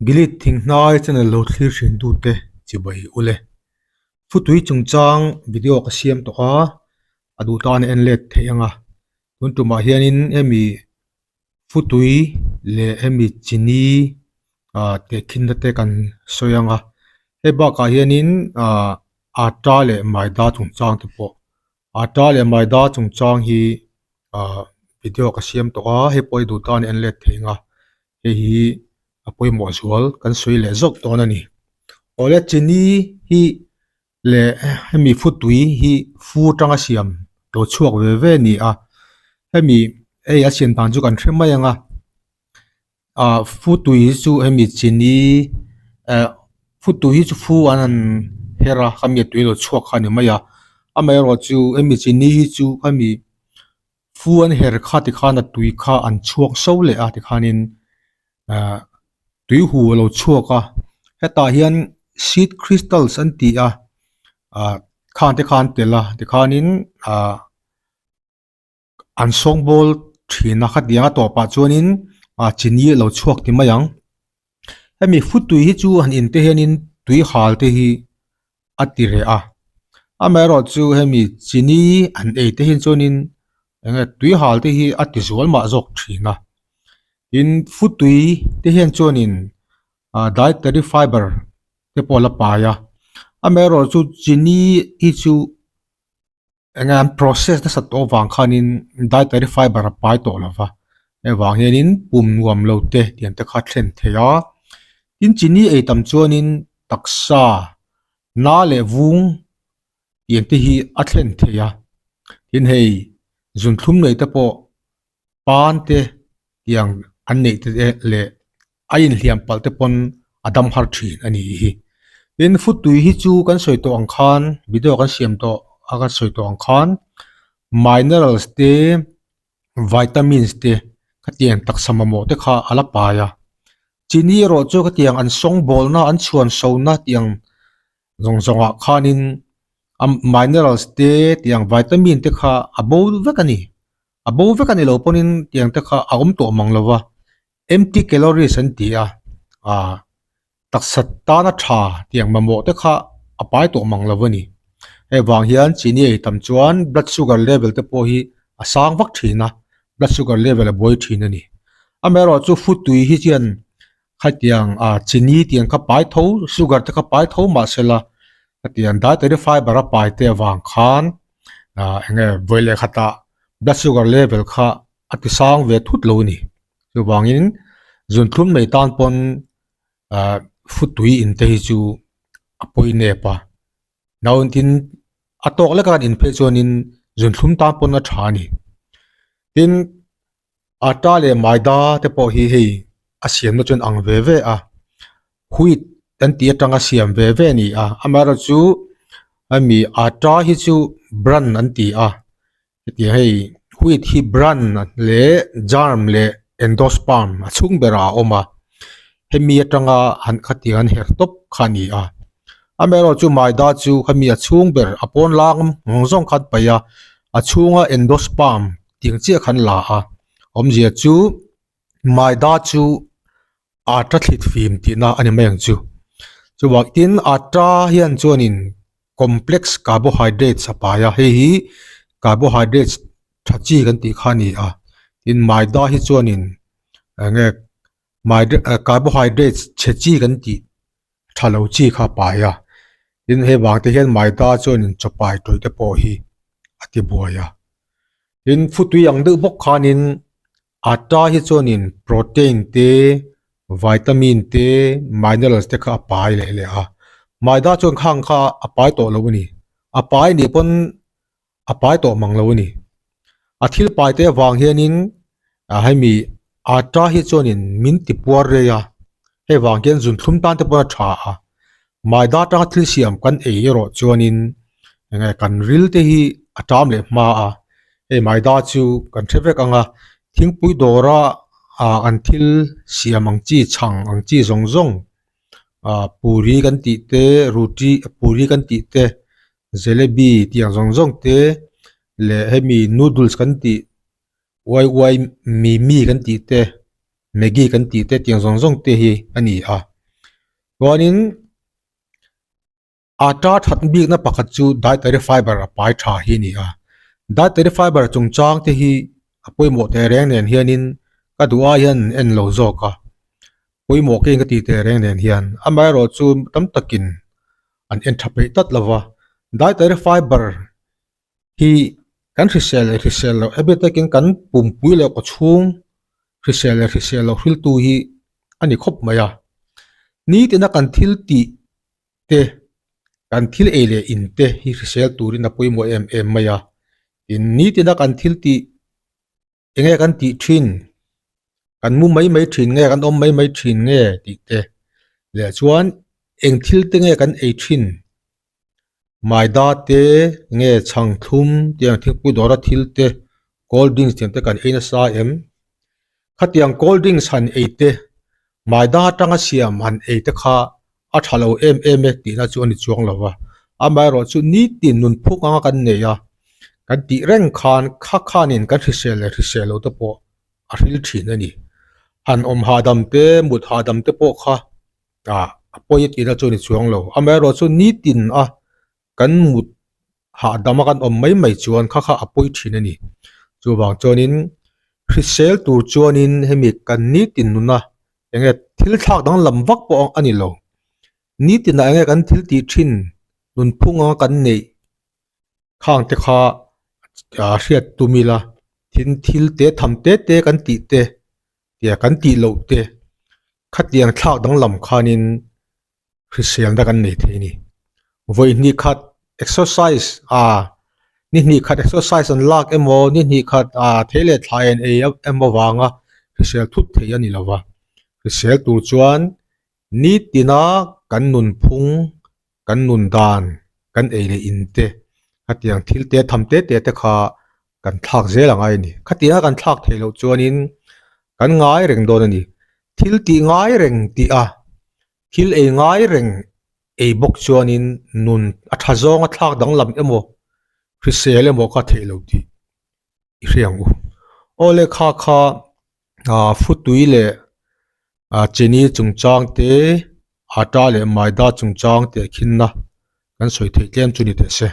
Gilead thinghnai channel lo thlir thin tute chibai ule. Futui chungchang video ka siam tawh a, a duh tan a en let theih ang a. Tun tumah hianin hemi futui leh hemi chini ah tehkhinna te kan sawi ang a. Hei bakah hianin ah atta leh maida chungchang te pawh atta leh maida chungchang hi ah video ka siam tawh a hei pawh hi duh tan a en let theih ang a. Hei hi a pawimawh zual kan sawi leh zawk dawn a ni. Awle chini hi leh hemi futui hi fu atanga siam lo chhuak ve ve a ni a hemi hei a siam dan chu kan hre mai ang a ah futui hi chu hemi chini eh futui hi chu fu an han her a khami a tui lo chhuak kha a ni mai a amaherawhchu hemi chini hi chu hemi. Fu an her kha tikhan a tui kha an chhuak so leh a tikhanin ahh tui hu a lo chhuak a hetah hian seed crystals an ti a ahh khang te kha an telh a tikhanin ahh an sawngbawl thin a khatiang a tawpah chuanin ah chini a lo chhuak ti mai ang hemi futui hi chu han in te hianin tui hal te hi. a ti reh a amaherawh chu hemi chini an ei te hi chuanin eng nge tui hal te hi a ti zual mah zawk thin a tin futui te hian chuanin ah dietary fiber te pawh a la pai a amaherawh chu chini hi chu. Eng an process nasa tawh avang khanin dietary fiber a pai tawh lo va, hei vang hianin pum nuam lo te tiang te kha thlen thei a, tin chini ei tam chuanin taksa na leh vung tiang te hi a thlen thei a, tin hei zunthlum nei te pawh pan te tiang an neih te leh a inhliam palh te pawn a dam har thin a nih hi. Tin futui hi chu kan sawi tawh ang khan video kan siam tawh a kan sawi tawh ang khan minerals te vitamins te khatiang taksa mamawh te kha a la pai a. Chini erawh chu khatiang an sawngbawlna an chhuan sona tiang zawng zawngah khanin a minerals te tiang vitamin te kha a bo vek a ni. A bo vek a ni lo pawhin tiang te kha a awm tawh mang lo va. Empty calories an ti a, ah taksa tana tha tiang mamawh te kha a pai tawh mang lo a ni. Hei vang hian chini ei tam chuan blood sugar level te pawh hi a sang vak thin a, blood sugar level a buai thin a ni. Amaherawhchu chu futui hi chuan khatiang ah chini tiang kha pai tho sugar te kha pai tho mahsela khatiang dietary fiber a pai te avang khan ah eng nge vawi leh khatah blood sugar level kha a ti sang ve thut lo a ni chuvangin zunthlum nei tan pawn ah futui in te hi chu a pawi nep a nauntin a tawk lek a kan in phei chuanin zunthlum tan pawn a tha a ni tin atta leh maida te pawh hi hei a siamna chuan ang ve ve a wheat kan tih atanga siam ve ve a ni a amaherawhchu hemi atta hi chu bran an ti a. Hetiang hei wheat hi bran leh germ leh endosperm a chhung berah a awm a hemi atanga han khatiang an her tawp kha a ni a amaherawh chu maida chu khami a chhung ber a pawn lang zawng zawng khan paih a a chhunga endosperm tiang chiah khan la a awmzia chu maida chu atta thlit fim tihna a ni mai ang chu chuvang tin atta hian chuanin complex carbohydrates a pai a hei hi carbohydrates tha chi kan tih kha a ni a tin maida hi chuanin eng nge maida carbohydrates chhe chi kan tih tha lo chi kha a pai a tin hei vang te hian maida chuanin chaw pai tawih te pawh hi a ti buai a tin futui ang deuh bawk khanin. Atta hi chuanin protein te, vitamin te, minerals te kha a pai leh leh a. Maida chuan khang kha a pai tawh lo a ni. A pai nih pawn a pai tawh mang lo a ni. A thil pai te avang hianin ah hemi atta hi chuanin min ti puar rei a, hei vang hian zunthlum tan te pawn a tha a. Maida atanga thil siam kan ei erawh chuanin eng nge kan ril te hi a tam leh hma a hei maida chu kan hre vek ang a thingpui dawra ah an thil siam ang chi chhang ang chi zawng zawng ah puri kan tih te ruti puri kan tih te jalebi tih ang zawng zawng te leh hemi noodles kan tih uai uai mimi kan tih te. Maggi kan tih te tiang zawng zawng te hi a ni a chuanin atta that bikna pakhat chu dietary fiber a pai tha hi a ni a dietary fiber chungchang te hi a pawimawh teh reng nen hianin ka duh ai hian an en lo zawk a pawimawh keng ka tih teh reng nen hian amaherawhchu tam takin an en tha peih tlat lo va dietary fiber hi kan hrisel leh hrisel loh a bik takin kan pumpui leh kawchhung hrisel leh hrisel loh hriltu hi a ni khawp mai a nitina kan thil tih te kan thil ei leh in te hi hrisel turin a pawimawh em em mai a tin nitina kan thil tih enge kan tih thin kan mu mai mai thin nge kan awm mai mai thin nge tih te leh chuan eng thil te nge kan ei thin maida te nge chhang thlum tiang thingpui dawra thil te cold drinks tiang te kan ei nasa em khatiang cold drinks han ei te maida atanga siam han ei te kha a tha lo em em e tihna chu a ni chuang lo va amaherawhchu nitin nunphuk anga kan nei a kan tih reng khan kha khanin kan hrisel leh hrisel loh te pawh a hril thin a ni han awm hahdam te mut hahdam te pawh kha ah a pawi a tihna chu a ni chuang lo amaherawhchu nitin a kan mut hahdam a kan awm mai mai chuan kha kha a pawi thin a ni chuvang chuanin hrisel tur chuanin hemi kan nitin nuna enge thil thlak danglam vak pawh a ni lo nitinah enge kan thil tih thin nunphung anga kan neih khang te kha ah hriat tum ila tin thil te tham te te kan tih te tia kan tih loh te khatiang thlak danglam khanin hriselna kan nei thei a ni. Vawi hnih khat exercise ah ni hnih khat exercise an lak emaw ni hnih khat ah thei leh thlai an ei emaw vanga hrisel thut thei a ni lo va. Hrisel tur chuan nitina kan nunphung kan nun dan kan ei leh in te khatiang thil te tham te te te kha kan thlak zel ang a ni. Khatianga kan thlak theih loh chuanin kan ngai reng dawn a ni. Thil tih ngai reng tih a Thil ei ngai reng ei bawk chuanin nun a tha zawnga thlak danglam emaw hrisel emaw kha theih lo tih i hre ang u. Aw le kha kha ah futui leh ah chini chungchang te atta leh maida chungchang teh khinna kan sawi theih tlem chu ni teh se.